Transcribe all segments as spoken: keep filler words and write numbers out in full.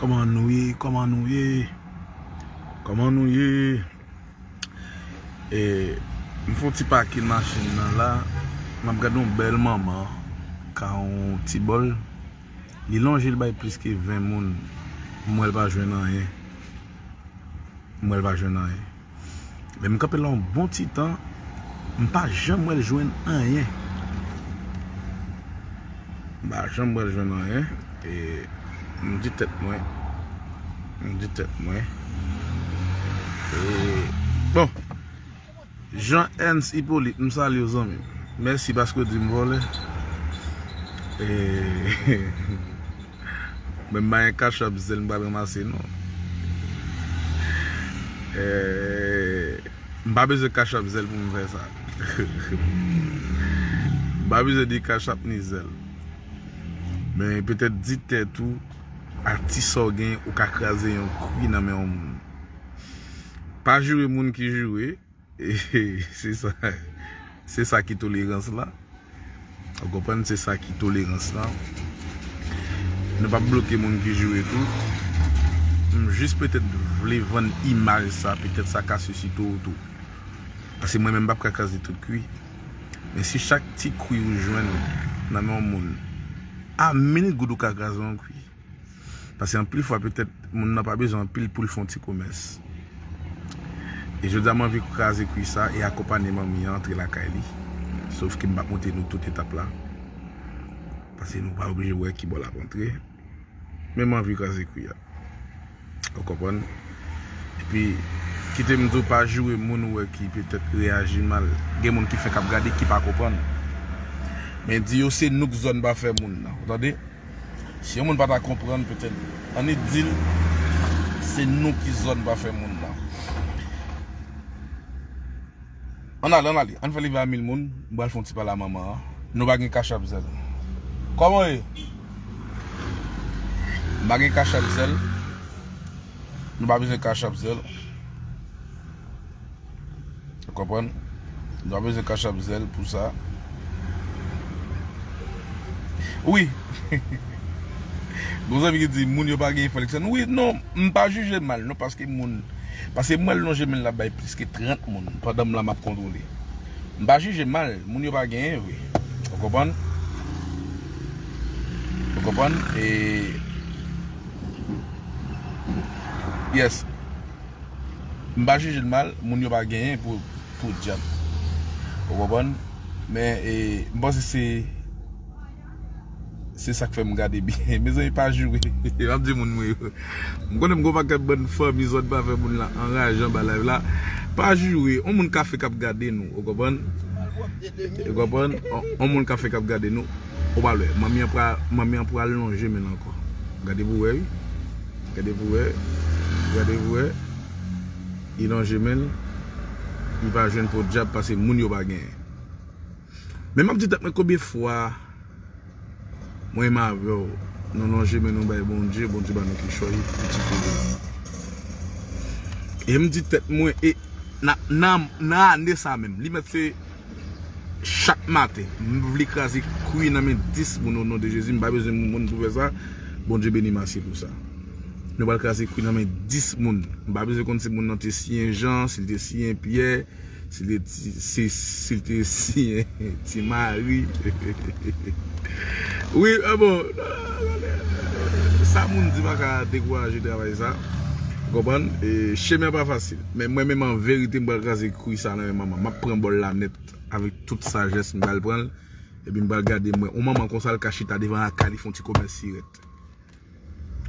Kòman nou ye? Kòman nou ye? Kòman nou ye? E, m fè yon ti pakin machin nan la. M ap gade yon bèl manman ka yon ti bòl. Li lonje, l bay plis ke ven moun. M wè l pa jwenn anyen. M wè l pa jwenn anyen. Men m kanpe la yon bon ti tan, m pa janm wè l jwenn anyen. M pa janm wè l jwenn anyen. E m di tèt mwen, m di tèt mwen, e, bon, Jean Ernst Hyppolite, m salye w, zanmi m. Mèsi paske w di m vòlè. E, men m pa gen Cash App Zelle m pral ranmase, non. E, m pa bezwen Cash App Zelle pou m fè sa. M pa bezwen ni Cash App ni Zelle. Men petèt di tèt ou, atis sa w gen, ou ka kraze yon kwi nan men yon moun. Pa joure moun ki joure. Se sa, se sa ki tolerans la. Ou konprann? Se sa ki tolerans la. Nou p ap bloke moun ki joure tou. M jis petèt vle vann imaj sa, petèt sa ka sisite w tou. Paske mwen menm m p ap ka kraze tout kwi. Men si chak ti kwi ou jwenn nan men yon moun, a minit goud ou ka kraze yon kwi. Paske anpil fwa, petèt, moun nan pa bezwen anpil pou l fè yon ti komès. E jodi a, m anvi kraze kwi sa e akonpanye manmi an antre lakay li. Sof ke m p ap montre nou tout etap la. Paske nou pa oblije wè ki bò l ap antre. Men m anvi kraze kwi a. Ou konprann? Epi, kite m di w, pa joure moun ou wè ki petèt reyaji mal. Gen moun ki fenk ap gade, ki pa konprann. Men di yo se nou k zòn pa fè moun nan. Ou tande? Si yon moun pa ta konprann, petèt, ann di l, se nou ki zòn pa fè moun nan. Ann ale, ann ale. Ann fè live a mil moun. M pral fè yon ti pale a manman an. Nou pa gen Cash App Zelle. Kòman w ye? M pa gen Cash App Zelle. Nou pa bezwen Cash App Zelle. Ou konprann? Nou pa bezwen Cash App Zelle pou sa. Wi. Gon zanmi ki di, moun yo pa gen enfò Lexan. Wi, non, m pa jije mal, non, paske moun, paske m wè l lonje men l ap bay plis ke trant moun pandan m la m ap kontwole. M pa jije mal, moun yo pa genyen vre. Ou konprann? Ou konprann? E, yes. M pa jije l mal, moun yo pa genyen pou, pou dyab. Ou konprann? Men, e, m panse se, se sa k fè m gade byen. Mezanmi, pa joure. M ap di moun mwen yo. M konnen m gon pakèt bann fanmi zòn pa fè moun la anraje anba live la. Pa joure. On moun kafe k ap gade nou. Ou konprann? Ou konprann? On, on moun kafe k ap gade nou. Ou pral wè. Manmi an pral, manmi an pral lonje men l ankò. Gade pou wè, wi. Gade pou wè. Gade pou wè. Li lonje men l. Li pa jwenn podyab paske moun yo pa genyen. Men m ap di tèt mwen konbyen fwa mwen menm avè w, nou lonje men nou bay Bondye, Bondye ba nou kichòy, pitit li. E m di tèt mwen, e nan, nan, nan ane sa menm, li mèt se chak maten, m vle kraze kwi nan men dis moun o non de Jezi, m pa bezwen moun pou fè sa. Bondye beni m ase pou sa. Nou pral kraze kwi nan men dis moun. M pa bezwen konn si moun nan te siyen Jan, si l te siyen Pyè, si l te ti, si, si l te siyen Ti Mari. Wi, ah bon, sa moun di pa ka dekouraje travay sa. Ou konprann? E, chemen an pa fasil. Men mwen menm an verite, m pral kraze kwi sa nan men manman. M ap pran bòl la nèt. Avèk tout sajès, m pral pran l. Epi m pral gade mwen. On manman konsa, l ka chita devan lakay li, fè on ti komès sirèt.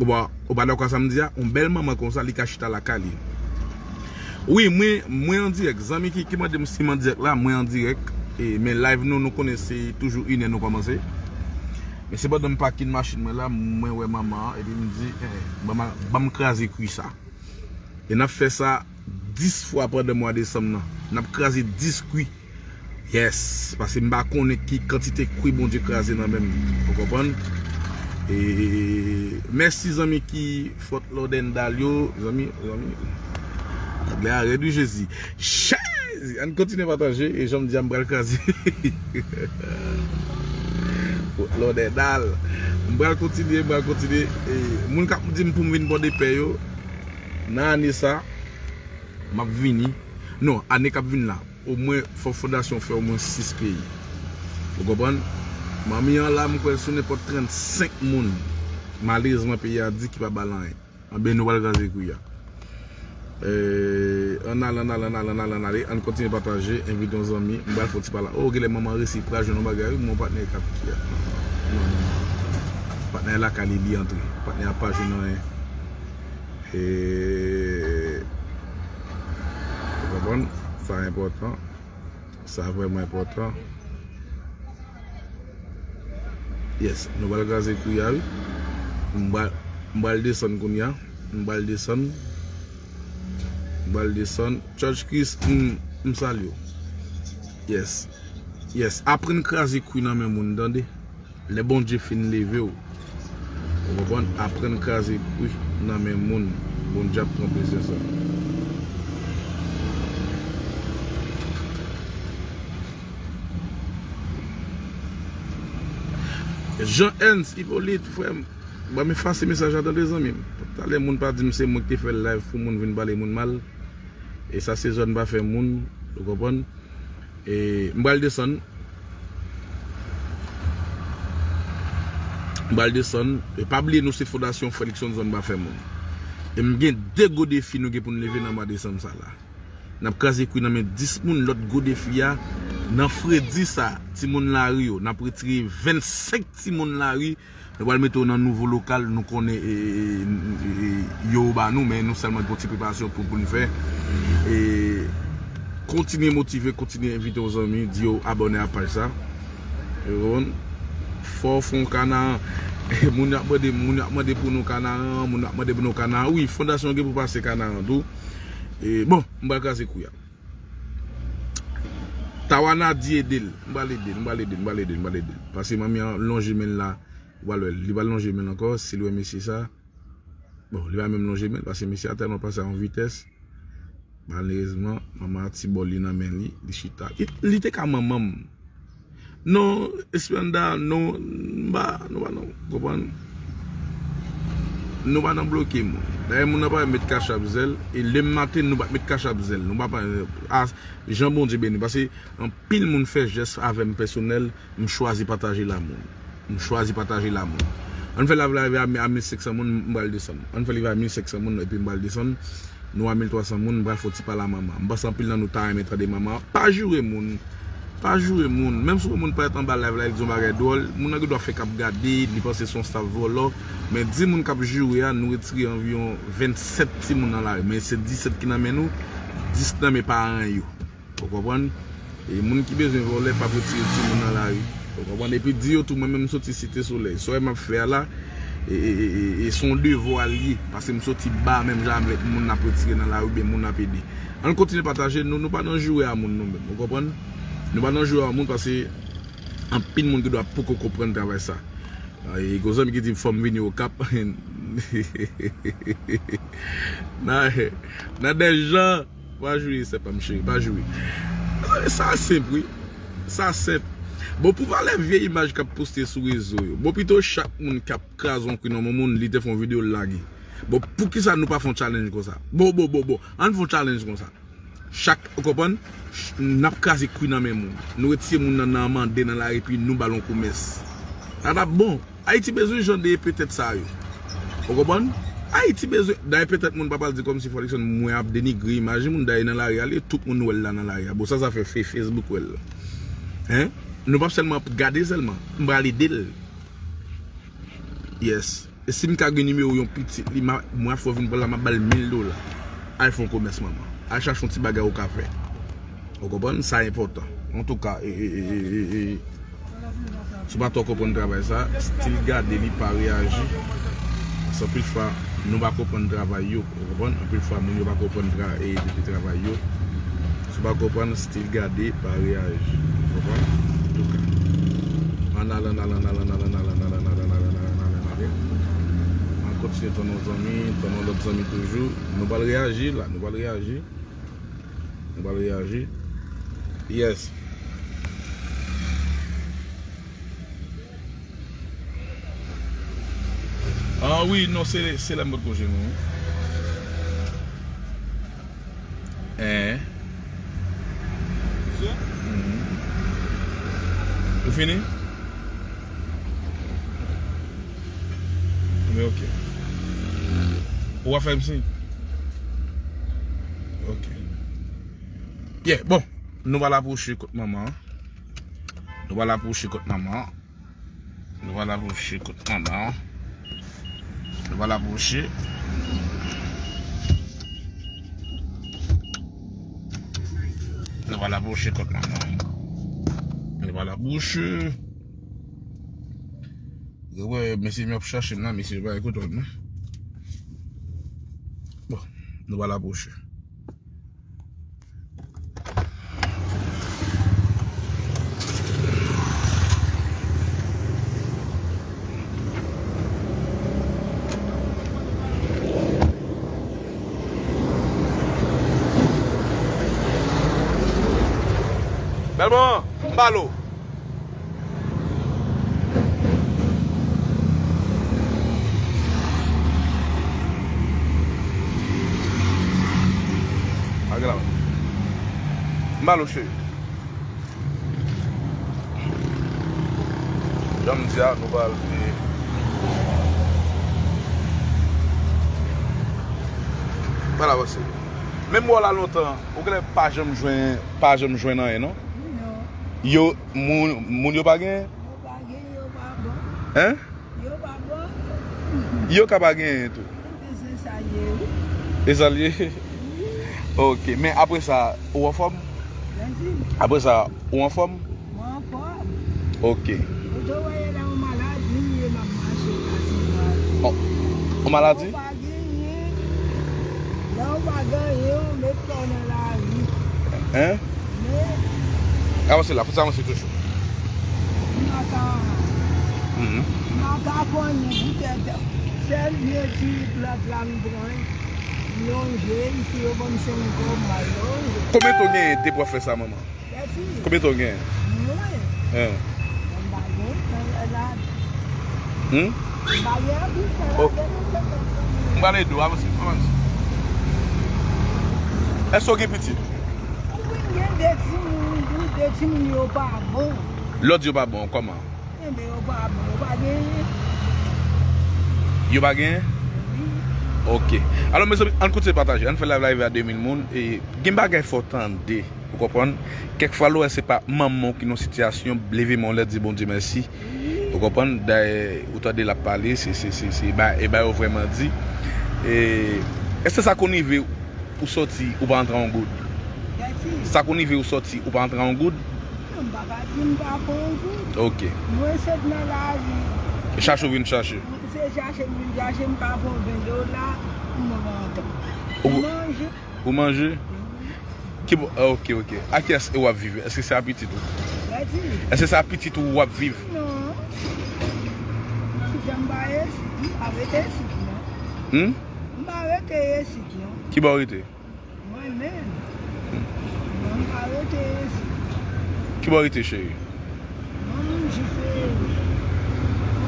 Ou pa, ou pa dakò sa m di a? On bèl manman konsa, li ka chita lakay li. Wi, mwen, mwen an dirèk. Zanmi ki, ki mande m si m an dirèk la, mwen an dirèk. E, men live nou, nou konnen se toujou inè nou kòmanse. Men se pandan m pakin machin mwen la, mwen wè manman an, epi m di, eh, ban m, ban m kraze kwi sa. E n ap fè sa dis fwa pandan mwa desanm nan. N ap kraze dis kwi. Yes, paske m pa konnen ki kantite kwi Bondye kraze nan men m. Ou konprann? E mèsi zanmi ki Fort Lauderdale yo, zanmi, zanmi. Anglè a rèd wi Jezi. Jezi! Ann kontinye pataje e jan m di a m pral kraze. Fort Lauderdale. M pral kontinye, m pral kontinye. E, moun k ap di m pou m vin Pòdepè yo, nan ane sa, m ap vini. Non, ane k ap vin la, omwen fò fondasyon fè omwen sis peyi. Ou konprann? Manmi an la, m kwè l sou nenpòt trannsenk moun. Malerezman, peyi a di ki pa ba l anyen. Anben, nou pral kraze kwi a. Eh, ann ale, ann ale, ann ale, ann ale, ann ale. Ann kontinye pataje, envite yon zanmi. M pral fè yon ti pale. Oh, genlè manman resi pral jwenn yon bagay, wi, mon patnè k ap ki a. Non, non, non. Patnè a lakay li, li antre. Patnè a pa jwenn anyen. Eh, ou konprann? Sa enpòtan. Sa vrèman enpòtan. Yes, nou pral kraze kwi a, wi. M pral, m pral desann kounye a. M pral desann. M pral desann. Church Chris, m, m salye w. Yes. Yes, aprann kraze kwi nan men moun, tande. Lè Bondye fin leve w, ou konprann, aprann kraze kwi nan men moun. Bondye ap pran plezi sa. Jean Ernst Hyppolite, frè m, ban m efase mesaj la, tande, zanmi m. Talè moun pa di m se mwen ki te fè live pou moun vin pale moun mal. E sa se zòn pa fè moun, ou konprann? E m pral desann. M pral desann. E pa bliye, nou se Fondasyon Frè Luckson, zòn pa fè moun. E m gen de gwo defi nou gen pou n leve nan mwa desanm sa la. N ap kraze kwi nan men dis moun. Lòt gwo defi a, nan fredi sa, timoun lari yo, n ap retire vennsenk timoun lari. Nou pral mete yo nan nouvo lokal, nou konnen, e, e, e, e, yo ba nou, men nou sèlman gen yon ti preparasyon pou, pou n fè. E, kontinye motive, kontinye envite yon zanmi, di yo abòne a paj sa. E, ou konprann? Fò fon Kanaran. Moun yo ap mande, moun yo ap mande pou nou Kanaran, moun yo ap mande pou nou Kanaran. Wi, fondasyon gen pou pase Kanaran tou. E, bon, m pral kraze kwi a. Tawana di ede l. M pral ede l, m pral ede l, m pral ede l, m pral ede l. Paske manmi an lonje men l la. Ou pral wè l. Li pral lonje men l ankò. Si l wè mesye sa. Bon, li pa menm lonje men l, paske mesye a tèlman pase a yon vitès. Malerezman, manman a ti bòl li nan men li. Li chita. Li, li te ka manman m. Non, Esplenda, non, m pa, nou pa nan, konprann? Nou pa nan bloke moun. Dayè, moun nan pa met kachap zèl, e lemen maten, nou pa met kachap zèl. Nou pa, pa, a, jan Bondye beni, paske anpil moun fè jès avè m pèsonèl, m chwazi pataje l a moun. M chwazi pataje l a moun. Ann fè live la rive a, a mil senk san moun, m pral desann. Ann fè live a mil senk san moun, epi m pral desann. Nou a mil twa san moun, m pral fè yon ti pale a manman. M panse anpil nan nou ta renmen tande manman. Pa joure moun. Pa joure moun. Menm si yon moun parèt anba live la, li di yon bagay dwòl, moun nan gen dwa fèk ap gade, li panse se yon staff vòlò. Men di moun k ap joure a, nou retire anviwon vennsèt timoun nan lari. Men se disèt ki nan men nou, dis nan men paran yo. Ou konprann? E moun ki bezwen vòlè p ap retire timoun nan lari. Ou konprann? Epi di yo tou, mwen menm m soti Site Solèy. Sa w wè m ap fè a la, e, e, e, e, e se yon devwa l ye. Paske m soti ba menm jan avèk moun n ap retire nan lari oubyen moun n ap ede. Ann kontinye pataje, nou, nou pa nan joure a moun nou menm. Ou konprann? Nou pa nan joure a moun paske anpil moun ki dwa poko konprann travay sa. E gon zanmi ki di fò m vini Okap. Nan, nan de jan. Pa joure, sè pa m cheri, pa joure. Sa senp, wi. Sa senp. Bon, pou valè vye imaj k ap poste sou rezo yo. Bon, pito chak moun k ap kraze yon kwi nan yon moun, li te fè yon videyo, l lage. Bon, poukisa nou pa fè yon challenge konsa? Bon, bon, bon, bon. Ann fè yon challenge konsa. Chak, ou konprann? Ch-, n ap kraze kwi nan men moun. Nou retire moun nan, nan mande nan lari, epi nou ba l yon kou mès. Sa t ap bon. Ayiti bezwen jan de petèt sa yo. Ou konprann? Ayiti bezwen. Dayè, petèt moun pa pral di kòmsi Frè Luckson, mwen ap denigre imaj moun. Dayè, nan lari a, li, tout moun wè l la nan lari a. Bon, sa, sa fè fe-, Facebook wè l la. Hein? Nou p ap sèlman ap gade sèlman. M pral ede l. Yes. E si m ka gen nimewo yon pitit li, ma, mwen fò vin pran la, m ap ba l mil dola. Al fè yon komès, manman. Al chache yon ti bagay ou ka fè. Ou konprann? Sa enpòtan. Antouka, e, e, si w pa twò konprann travay sa, still gade li, pa reyaji. Paske anpil fwa, nou pa konprann travay yo. Ou konprann? Anpil fwa, moun yo pa konprann tra-, e, de, de travay yo. Si w pa konprann, still gade, pa reyaji. Ou konprann? Antouka. Ann ale, ann ale, ann ale. Ann kontinye tann yon zanmi, tann yon lòt zanmi toujou. Nou pral reyaji la, nou pral reyaji. Nou pral reyaji. Yes. Ah wi, non, se, se lè m potko jwenn ou. Hein? Mhm. Ou fini? Men ok. Ou a fè m siy? Ok. Yeah, bon. Nou pral apwoche kot manman an. Nou pral apwoche kot manman an. Nou pral apwoche kot manman an. Nou pral apwoche. Nou pral apwoche kot manman an. Nou pral apwoche. Ou wè, mesye m ap chache m la, mesye pa ekoute m non. Bon, nou pral apwoche. Bèl moman, m ba l ou. Ak la. M ba l ou, cheri. Jan m di a, nou pral fè. Pral avanse. Menm wè w la lontan, ou genlè pa janm jwenn, pa janm jwenn anyen, non? Non. Yo, moun, moun yo pa genyen? Yo pa genyen, yo pa bon. Hein? Yo pa bon. Yo ka pa genyen tou. Se sa l ye, wi. E sa l ye? Wi. Ok, men apre sa, ou anfòm? Mèsi. Apre sa, ou anfòm? Mwen anfòm. Ok. Ou te wè la, yon maladi m ye, m ap mache la, se maladi. Oh, yon maladi? Lè w pa genyen, lè w pa genyen, w met kò w nan lari. Hein? Men avanse la, fò sa avanse toujou. M pa ka, mhm, m pa ka pran nan poutèt sèl vye ti plat la m pran, m lonje l, si yo ban m senk kòb, m al lonje. Konbyen tan w genyen depi w ap fè sa, manman? Mèsi. Konbyen tan w genyen? Mwen? Hein. M pa gen tan la. Hmm? M pa gen anpil tan la, oh, gen yon senkant tan. M pral ede w, avanse, avanse. Èske w gen pitit? Wi, m gen de timoun, wi, de timoun yo pa bon. Lè w di yo pa bon, kòman? Enben, yo pa bon, yo pa genyen. Yo pa genyen? Wi. Ok. Alò, mezanmi, ann kontinye pataje. Ann fè live la rive a de mil moun. E gen bagay fò tande. Ou konprann? Kèk fwa, lè w wè se pa manman w ki nan sitiyasyon, leve men w anlè, di Bondye mèsi. Ou konprann? Dayè, ou tande l ap pale, se, se, se, se ba, e ba yo vrèman di. E, èske sa konn rive ou sòti, ou pa antre yon goud? Sa konn rive ou sòti, ou pa antre yon goud? Non, m pa ka di m pa pran yon goud. Ok. Mwen se nan lari. Chache ou vin chache. Se chache m vin chache, m ka pran ven dola, m rantre. Ou, m manje. Ou manje? Ki bò, ah, ok, ok. A kiyès w ap viv? Èske se a pitit ou? Èske se a pitit ou w ap viv? Non. Si jan m pa rete isit, m pa rete isit, non. Hmm? M pa rete isit, non. Ki bò w rete? Mwen menm. Hmm. Mwen m pa rete isit. Ki bò w rete, cheri? Mwen menm jis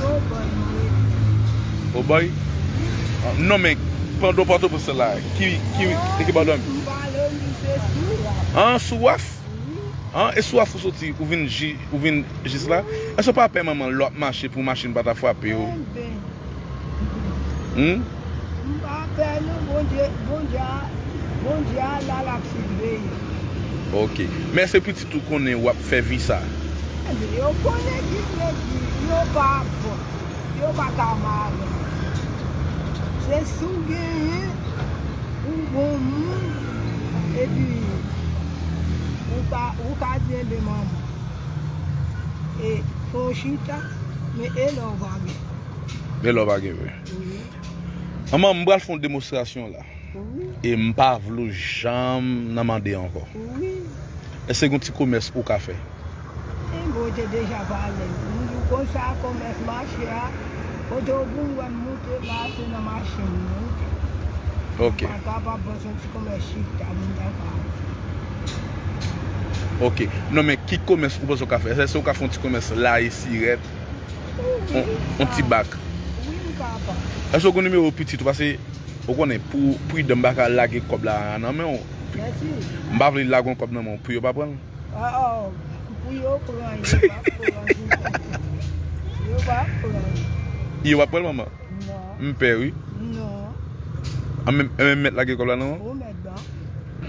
Obòy mwen rete. Obòy? Ah, non, men pandan w Pòtoprens la, ki, ki, e ki bò w dòmi? M pale w li se sou waf. Ah, sou waf? Wi. Ah, e sou waf ou soti, ou vin ji-, ou vin jis la? Wi. Èske w pa pè manman lè w ap mache pou machin pa ta frape w? Enben. Hmm? M pa pè non, Bondye, Bondye a, Bondye a la, l ap siveye. Ok. Men èske pitit ou konnen w ap fè vi sa? Enben, yo konnen ki vle di, yo pa bon. Yo pa ka mare. Se si w genyen, ou bon moun, epi ou ka, ou ka di, enben, manman, e fò w chita, men e lè w pa gen. Men lè w pa gen vre. Wi. Manman, m pral fè yon demonstrasyon la. Wi. E m pa vle w janm nan mande ankò. Wi. Èske gen yon ti komès ou ka fè? E bon, ou te deja pale. M di w konsa, komès mache a, kote w pou m wè m moute la, se nan machin m moute. Ok. M pa kapab pran yon ti komès chita, m ta ka. Ok. Non, men ki komès ou panse w ka fè? Èske w ka fè yon ti komès layi sirèt? Wi, on, on ti bak. Wi, Èske w gen nimewo pitit ou? Paske ou konnen, pou pridan, m pa ka lage kòb la nan men w. M pa vle lage yon kòb nan men w pou yo pa pran l. Pou yo pran, yo p ap pran. Yo p ap pran. Yo p ap pran l, manman? Non. M pè, wi. Non. An, men, men mèt lage kòb la nan men w? Ou mèt ban.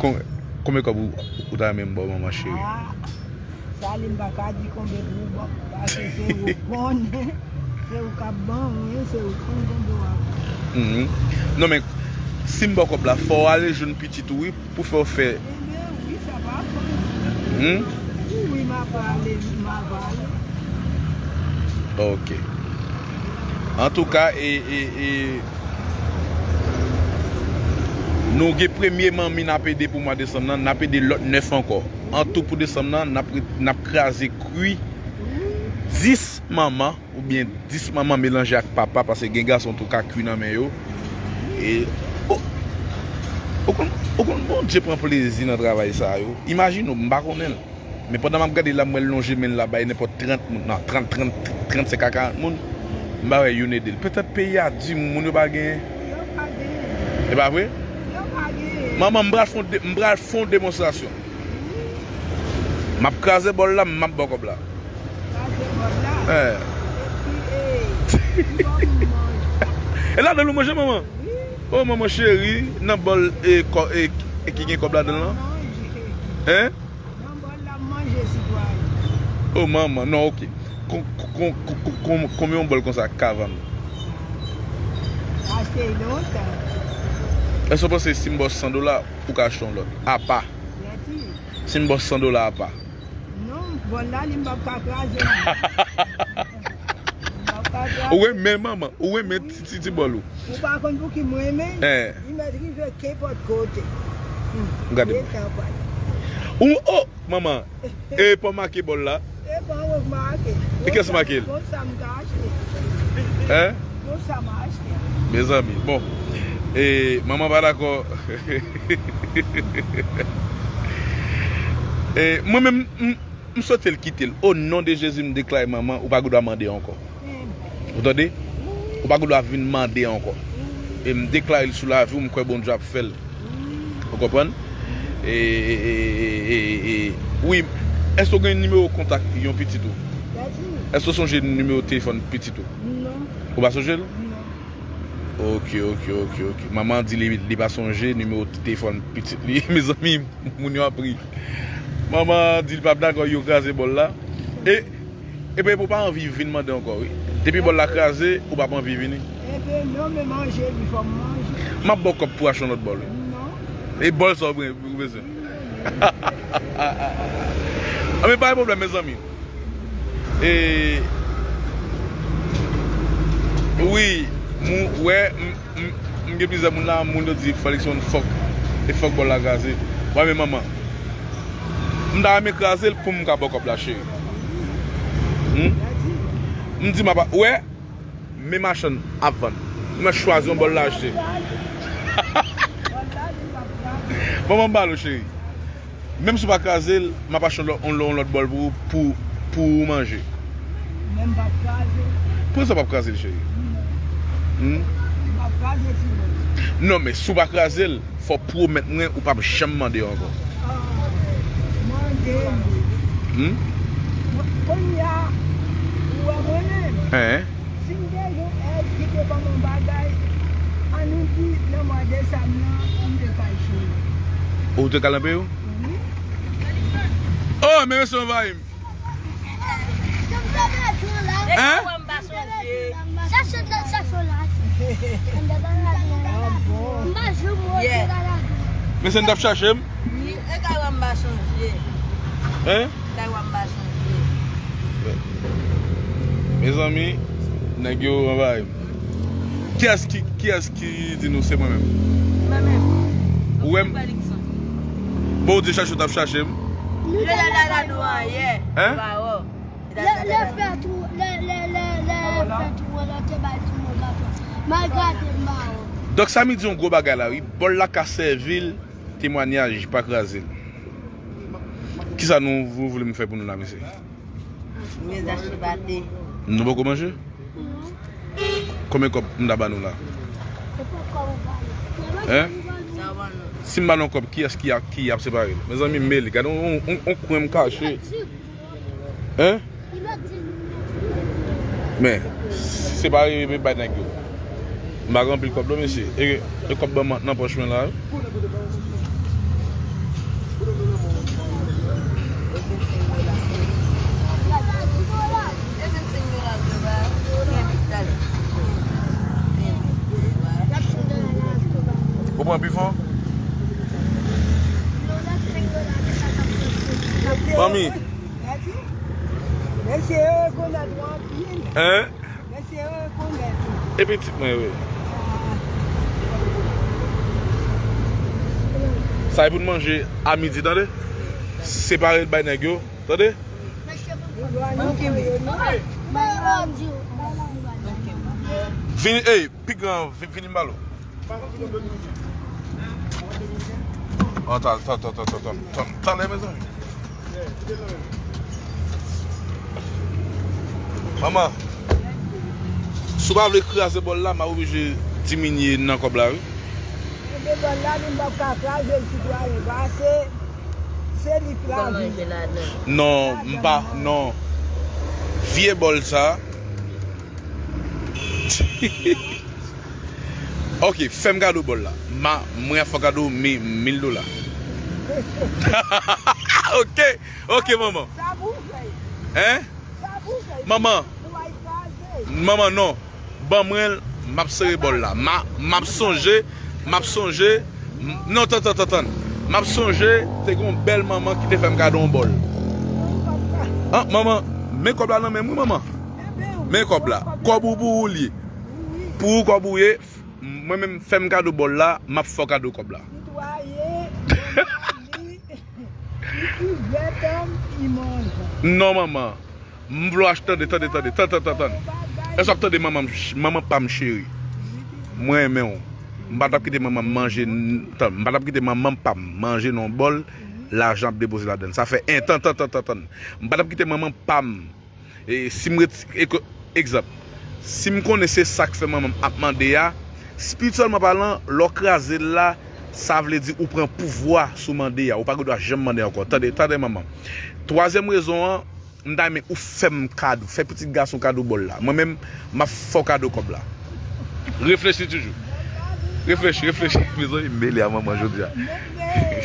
Kon-, konbyen kòb ou, ou ta renmen m ba w, manman cheri? Ah, sa li m pa ka di konbyen pou w ban m, paske se ou k konnen, se ou k ap ban mwen, se ou k konn konbyen w ap ban. Mhm. Non, men si m ba w kòb la, fò w ale jwenn pitit ou, wi, pou fè w fè. Ebyen, wi, sa pa fò. Hmm? Wi, wi, m a pale, m a pale. Ok. Antouka, e, e, e, nou gen premye manmi n ap ede pou mwa desanm nan, n ap ede lòt nèf ankò. An tou pou desanm nan, n ap, n ap kraze kwi dis manman, oubyen dis manman melanje ak papa, paske gen gason tou ka kwi nan men yo. E, o, ou konn, ou konn Bondye pran plezi nan travay sa yo. Imajine w, m pa konnen l. Men pandan m ap gade la, m wè l lonje men l la bay nenpòt trant moun, non, trant, trant, trannsenk a karant moun. M pa wè youn ede l. Petèt peyi a di moun yo pa genyen. Yo pa genyen. E pa vre? Yo pa genyen. Manman, m pral fè yon de-, m pral fè yon demonstrasyon. M ap kraze bòl la, m ap ba w kòb la. Kraze bòl la? Eh. Epi, eh, m ba w manje. E ladan l ou manje, manman? Wi. Oh, manman cheri, nan bòl, e, kò-, e, e ki gen kòb ladan l lan? Manje. Hein? Nan bòl la, m manje, sitwayen. Oh, manman, non, ok. Kon-, kon-, kon-, kon-, kon-, konbyen yon bòl konsa ka vann? Achte lontan. Èske w panse si m ba w san dola, ou ka achte yon lòt? Apa. Mèsi. Si m ba w san dola apa. Non, bòl la, li m p ap ka kraze, non. M p ap ka kraze. Ou renmen manman, ou renmen ti, ti, ti bòl ou. Ou pa konn pou ki m renmen? Eh. Li mèt rive kenpòt kote. Hmm. Gade. Gentan pale. Ou, oh, manman, e pa w make bòl la? E pa w make. E kiyès make l? Bon, sa m ka achte. Hein? Bon, sa m achte. Mezanmi, bon. E, manman pa dakò. E, mwen menm, m, m swete l kite l. O non de Jezi, m deklare manman, ou pa gen dwa mande ankò. Ou tande? Ou pa gen dwa vin mande ankò. E m deklare l sou lavi w, m kwè Bondye ap fè l. Ou konprann? E, e, e, e, e, e, wi, èske w gen nimewo kontak yon pitit ou? Èske w sonje nimewo telefòn pitit ou? Non. Ou pa sonje l? Non. Ok, ok, ok, ok. Manman di li, li pa sonje nimewo telefòn pitit li. Mezanmi, moun yo ap ri. Manman di li p ap dakò yo kraze bòl la. E, epi epi w pa anvi vin mande ankò, wi. Depi bòl la kraze, ou p ap anvi vini. Epi non, men manje, li fò m manje. M ap ba w kòb pou achte yon lòt bòl, wi. Non. E bòl sa w bezwen? Anben, pa gen pwoblèm, mezanmi. E, wi, m wè, m, m, m gen plizyè moun la, moun yo di Felixson fòk, e fòk bòl la kraze. Mwen, men manman, m ta renmen kraze l pou m ka ba w kòb la, cheri. Hmm? M di m apa, wè, men machann ap vann. Mwen chwazi yon bòl la achte. Manman, m ba l ou, cheri. Menm si w pa kraze l, m ap achte yon lò-, yon lò-, yon lòt bòl pou, pou, pou ou manje. Men m p ap kraze. Poukisa w p ap kraze l, cheri? Non. Hmm? M p ap kraze ti bòl. Non, men si w pa kraze l, fò w pwomèt mwen ou p ap janm mande yo ankò. Ah, mande m. Hmm? Kounye a, ou wè mwen menm. Hein? Si m te gen yon èg ki te ban m yon bagay, ann nou di nan mwa desanm nan, m te kay chome. Ou te kay nan peyi w? Wi. Oh, men mesye anvayi m. Hein? Chache, chache la. M pa janm wè. Yeah. Mesye, n t ap chache m. Wi, e kay wè m pa chanje. Hein? Kay wè m pa chanje. Mezanmi, nèg yo anvayi m. Kiyès ki, kiyès ki di nou se mwen menm? Mwen menm. Ou wè m? Felixson. Bon, ou di chache w t ap chache m. Nou te la la nou an yè. Hein? Lè, lè fè tou, lè, lè, lè, lè fè tou, lè te bay ti moun gason. Malgré m ba ou. Donk, sa m di yon gwo bagay la, wi. Bòl la ka sèvi l temwanyaj, pa kraze l. Kisa nou, nou vle m fè pou nou la, mesye? Mezanmi, pate. Nou poko manje? Non. Konbyen kòb m ta ba nou la? Hein? Si m ba nou kòb, kiyès ki ap, ki ap separe l? Mezanmi, m mele. Gade yon, yon, yon kwen m kache. Hein? Men, separe bay nèg yo. M pa gen anpil kòb non, mesye. E, e kòb ban m nan pòch mwen la, wi. Ou pran pi fò? Fanmi. Mesye yo rekonèt ou anpil. Hein? Mesye yo rekonèt ou. E pitit mwen, wi. Sa e pou n manje a midi, tande? Separe l bay nèg yo, tande? Vini, ey, pi gran, vi-, vini m ba l ou. An, ta, ta, ta, talè, mezanmi. Manman, si w pa vle kraze bòl la, m ap oblije diminye nan kòb la, wi. Kraze bòl la, nou p ap ka kraze l, sitwayen, paske se li k lavi. Non, m pa, non. Vye bòl sa. Ok, fè m kado bòl la. Ma, mwen ap fè w kado mi-, mil dola. Ok, ok, manman. Sa pou fè. Hein? Sa pou fè. Manman. Pou al kraze. Manman, non. Ban mwen l, m ap sere bòl la. Ma, m ap sonje, m ap sonje. M-, non, tann, tann, tann, tann. M ap sonje, te gen yon bèl manman ki te fè m kado yon bòl. An, manman, men kòb la nan men m, wi, manman. Men kòb la. Kòb ou pou ou li ye. Pou ou kòb ou ye, mwen menm fè m kado bòl la, m ap fè w kado kòb la. Sitwayen, bon, li, li ouvè tanm, li manje. Non, manman. M vle w achte, tande, tande, tande, tann, tann, tann, tann. Èske w ap tande manman m ch-, manman pa m cheri? Mwen renmen w. M pa t ap kite manman m manje, n-, tann, m pa t ap kite manman pa m manje nan yon bòl, lajan ap depoze ladann. Sa fè en tan, tann, tann, tann, tann. M pa t ap kite manman pa m. E si m ret, e ke, egzanp, si m konnen se sa k fè manman m ap mande a, espirityèlman palan, lè w kraze l la, sa vle di ou pran pouvwa sou mande a. Ou pa gen dwa janm mande ankò. Tande, tande manman. Twazyèm rezon an, m ta renmen ou fè m kado, fè pitit gason kado bòl la. Mwen menm, m ap fè w kado kòb la. Reflechi toujou. Reflechi, reflechi. Mezanmi, m mele a manman jodi a.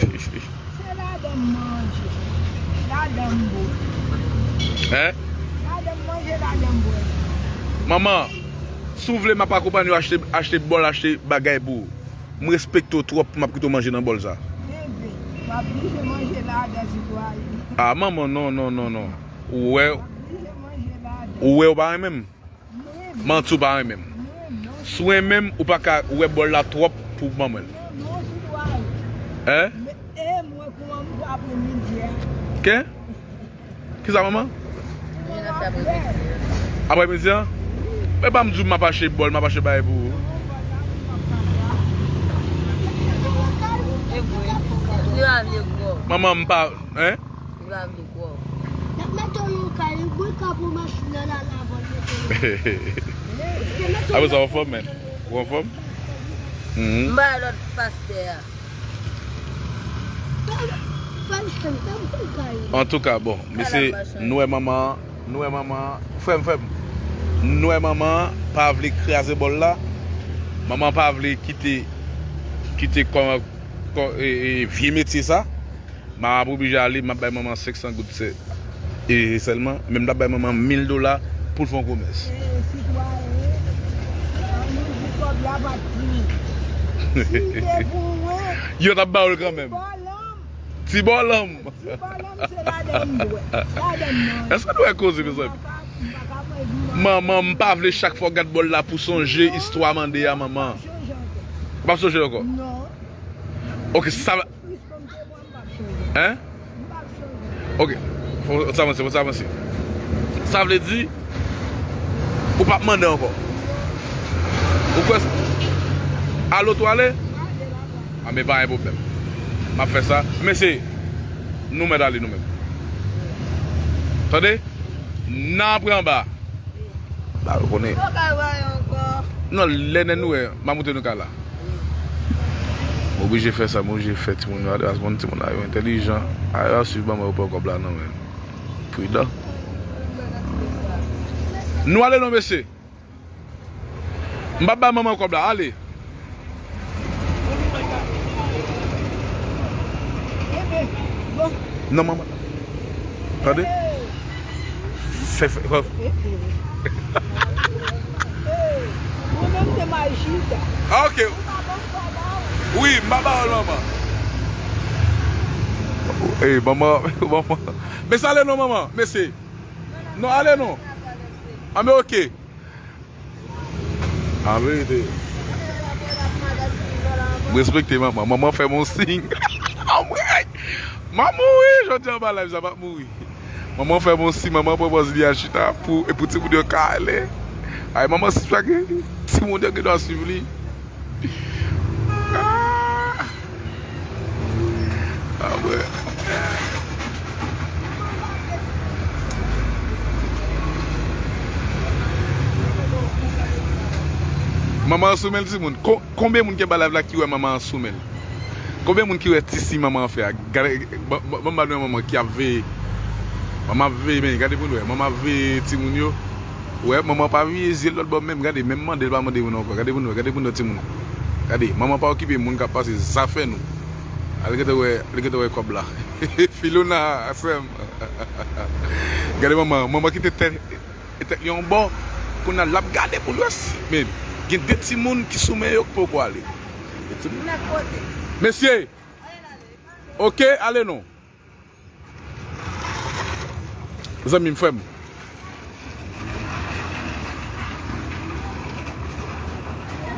Se ladan m manje, ladan m bwè. Hein? Ladan m manje, ladan m bwè. Manman, si w vle, m ap akonpanye w achte, achte bòl, achte bagay pou ou. M respekte w twòp pou m ap kite w manje nan bòl sa. Enben, w ap blije manje ladan, sitwayen. Ah, manman, non, non, non, non. Ou wè, ou wè ou pa renmen m. Manti, ou pa renmen m. Si w renmen m, ou pa ka wè bòl la twòp pou w ban mwen l. Hein? Kè? Kisa, manman? Aprèmidi an? E pa m di w m ap achte bòl, m ap achte bagay pou ou. Manman, m pa, hein? Li pa vle kwè w. N ap mete w nan yon kay, wi, ka pran machin nan la, la, bò l mete w. Apre sa, w anfòm, men? Ou anfòm? Mhm. M ba lòt pastè a. Fè m, fè m, fè m, fè m kay. Antouka, bon, mesye, nou wè manman an, nou wè manman an, frè m, frè m. Nou wè manman an pa vle kraze bòl la. Manman an pa vle kite, kite kò, kò, e, e, vye metye sa. M ap oblije ale, m ap bay manman senk san goud se, e, sèlman, men m t ap bay manman mil dola pou l fè yon komès. E, sitwayen, ann di kòb la pa t pou ou. Si l te pou ou, yo t ap ba w l kanmenm. Ti bòlonm. Ti bòlonm. Ti bòlonm, se ladan m bwè. Ladan m manje. Èske nou wè koze, mezanmi? M pa ka, m pa ka manje manti. Manman, m pa vle chak fwa w gad bòl la pou sonje istwa mande a, manman. M p ap sonje ankò. Ou p ap sonje ankò? Non. Ok, sa va. Hein? Ok. Fò w avanse, fò w avanse. Sa vle di, ou p ap mande ankò. Ou kwè s-, a loto ale? A, men pa gen pwoblèm. M ap fè sa. Men se, nou mèt ale nou menm. Tande? N a pran anba. Ba yo konnen. Ou ka bay ankò. Non, lè nèg nou wè, m a montre nou kay la. M oblije fè sa, m oblije fè timoun yo ale, paske timoun la yo entèlijan. A yo ap swiv manman yo pran kòb la nan men l. Pridan. Nou ale non, mesye. M p ap bay manman kòb la, ale. Non, manman. Tande? Fè, fè, fè. Ou menm te mal chita. Ah, ok. Ou pa ban kòb la. Wi, m pa ba w l, manman. Ey, manman, manman. Mesye, ale non, manman. Mesye. Non, ale non. Ah, men ok. An verite. M respekte manman. Manman fè m yon siy. Anmwey! M ap mouri jodi a anba live sa, m ap mouri. Manman fè m yon siy, manman pran pòz li al chita pou, e pou timoun yo ka ale. Ay, manman, si sa gen timoun yo gen dwa swiv li. Ah! Ah, wè. Manman an sou men l, timoun. Ko-, konbyen moun ki anba live la ki wè manman an sou men l? Konbyen moun ki wè ti siy manman an fè a? Gade, ban, ban, ban m ba nou yon manman ki ap veye. Manman ap veye, men gade pou n wè. Manman ap veye timoun yo. Wè, manman pa vire zye l lòt bò menm. Gade, menm mande l pa mande moun ankò. Gade pou n wè, gade pou n wè timoun. Gade, manman pa okipe moun k ap pase, zafè nou. Al gentan wè, al gentan wè kòb la. Filona, sè m. Gade manman, manman kite tèt, tèt li yon bò. Kounye a l ap gade pou l wè si. Men, gen de timoun ki sou men yo k poko ale. De timoun. Mesye! Ok, ale non. Zanmi m, frè m.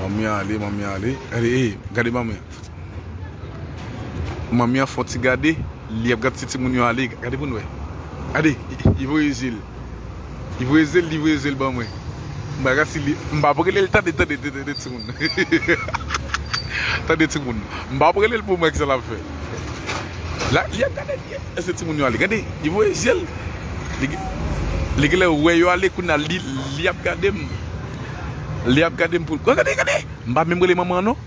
Manmi ale, manmi ale. Gade, ey, gade manmi. Manmi an fè yon ti gade, li ap gade si timoun yo ale. Gade pou n wè. Gade, li voye zye l. Li voye zye l, li voye zye l ban mwen. M pa ka si li, m pa prele l, tande, tande, tande, tande timoun. Tande timoun. M pa prele l pou mwen ki sa l ap fè. La, li ap gade, li, èske timoun yo ale? Gade, li voye zye l. Li, li genlè wè yo ale, kounye a li, li ap gade m. Li ap gade m pou, gade, gade! M pa menm rele manman an non.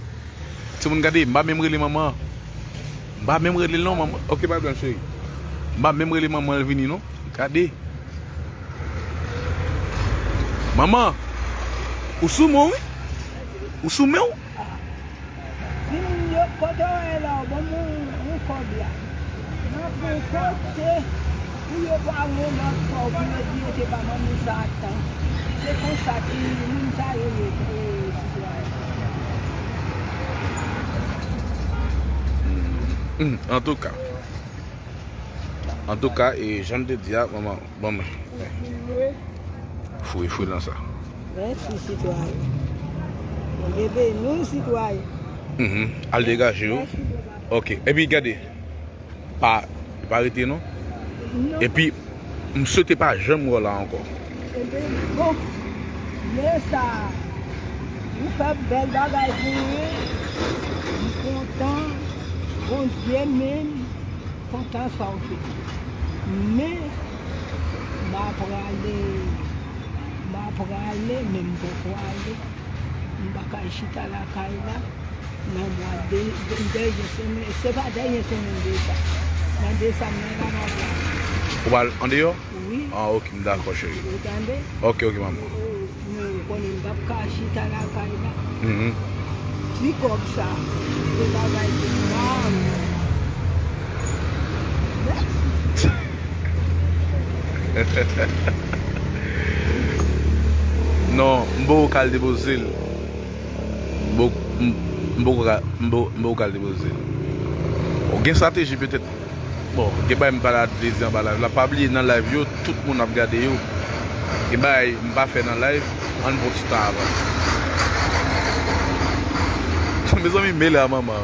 Timoun gade, m pa menm rele manman an. M pa menm rele l non, manman. Ok, pa pwoblèm, cheri. M pa menm rele manman an, l vini non. Gade. Manman, ou sou men w, wi. Ou sou men w. Di moun yo, kote w ye la, w ban m yon, yon kòb la. M ap yon kote pou yo pa yon lòt kòb pou yo di yo te ba manmi sa tan. Se konsa ti moun sa yo ye, e, sitwayen. Hmm, antouka. Antouka, e, jan m te di a, manman, manman. Fouye, fouye nan sa. Mèsi, sitwayen. Bondye beni w, sitwayen. Mhm. Al degaje w. Mèsi, papa. Ok. Epi gade. Pa, pa rete non. Non. Epi, m swete pa janm wè w la ankò. Ebyen, bon, lè sa a, ou fè bèl bagay pou mwen, m kontan, Bondye menm kontan sa w fè. Men, m a prale, m a prale, men m poko ale. M pa ka chita lakay la. Nan mwa de, de, dènye semèn, se pa dènye semèn de sa. Nan desanm nan, la m ap la. Ou pral andeyò? Wi. Ah, ok, m dakò, cheri. Ou tande? Ok, ok, manman. Ou, ou konnen m p ap ka chita lakay la. Mhm. Ti kòb sa, se bagay ki mal. Mèsi. Non, m poko ka al depoze l. M poko, m, m poko ka, m poko, m poko ka al depoze l. Bon, gen estrateji petèt. Bon, gen bagay m pa la di anba live la. Pa bliye nan live yo, tout moun ap gade yo. Gen bagay m pa fè nan live, ann pran ti tan avan. Mezanmi, mele a manman.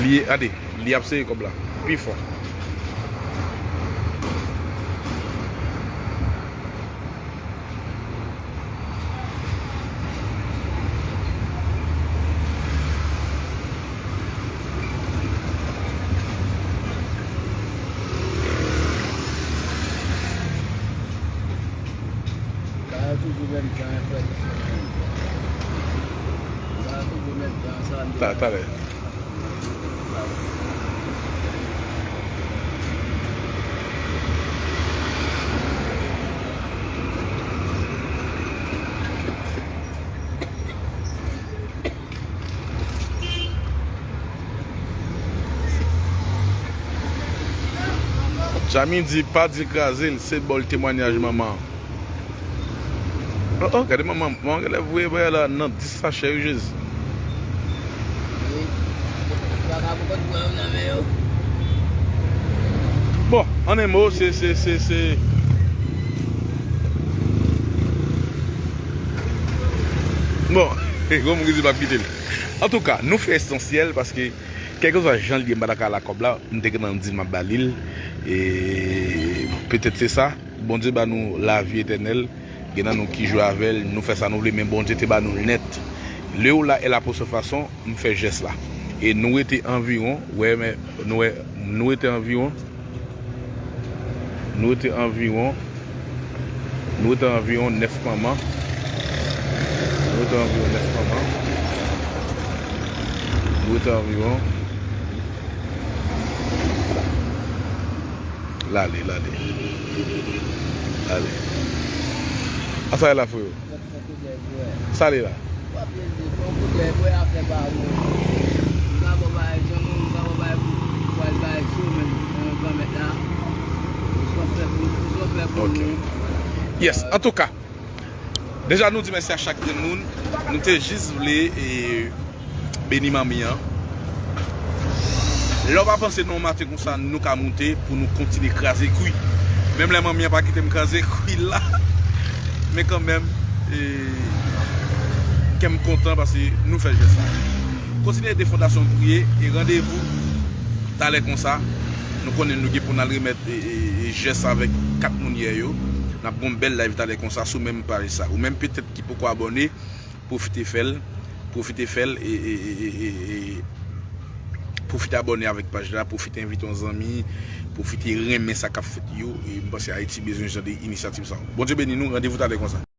Li, gade. Li ap sere kòb la pi fò. Kay toujou menm jan, frè misye menm. Ta-, talè. Jami di, pa di kraze l, se ba l temwayaj manman. Oh, oh, gade manman, manman genlè voye bagay la nan dis sachè wi, Jezi. Bon, an en mo, se, se, se, se. Bon, gwo moun ki di m ap kite l. Antouka, nou fè esansyèl paske kèlkeswa jan l ye, m pa ta ka lakòb la, m te gentan di l m ap ba li l. E petèt se sa. Bondye ba nou lavi etènèl. Gen nan nou ki jwe avè l, nou fè sa nou vle, men Bondye te ba nou l nèt. Lè w la, e la pou se fason, m fè jès la. E nou rete anviwon, wè, men nou wè, nou rete anviwon, nou rete anviwon, nou rete anviwon nèf manman. Nou rete anviwon nèf manman. Nou rete anviwon. Lale, lale. Lale. An sa ye la, freo? Sa li la. Ok. Yes, antouka. Deja, nou di mèsi a chak grenn moun. Nou te jis vle, e, beni manmi an. Lè w pa panse nan yon maten konsa, nou ka moute pou nou kontinye kraze kwi. Menm lè manmi an pa kite m kraze kwi la. Men kanmenm, e, kè m kontan paske nou fè jès sa. Kontinye ede fondasyon priye e randevou talè konsa. Nou konnen nou gen pou n al remèt, e, e, e, jès avèk kat moun yè yo. N ap gon bèl live talè konsa sou menm paj sa. Ou menm petèt ki poko abòne, pwofite fè l, pwofite fè l, e, e, e, e, e, e, pwofite abòne avèk paj la, pwofite envite yon zanmi, pwofite renmen sa k ap fèt yo, e m panse Ayiti bezwen jan de inisyativ sa yo. Bondye beni nou, randevou talè konsa.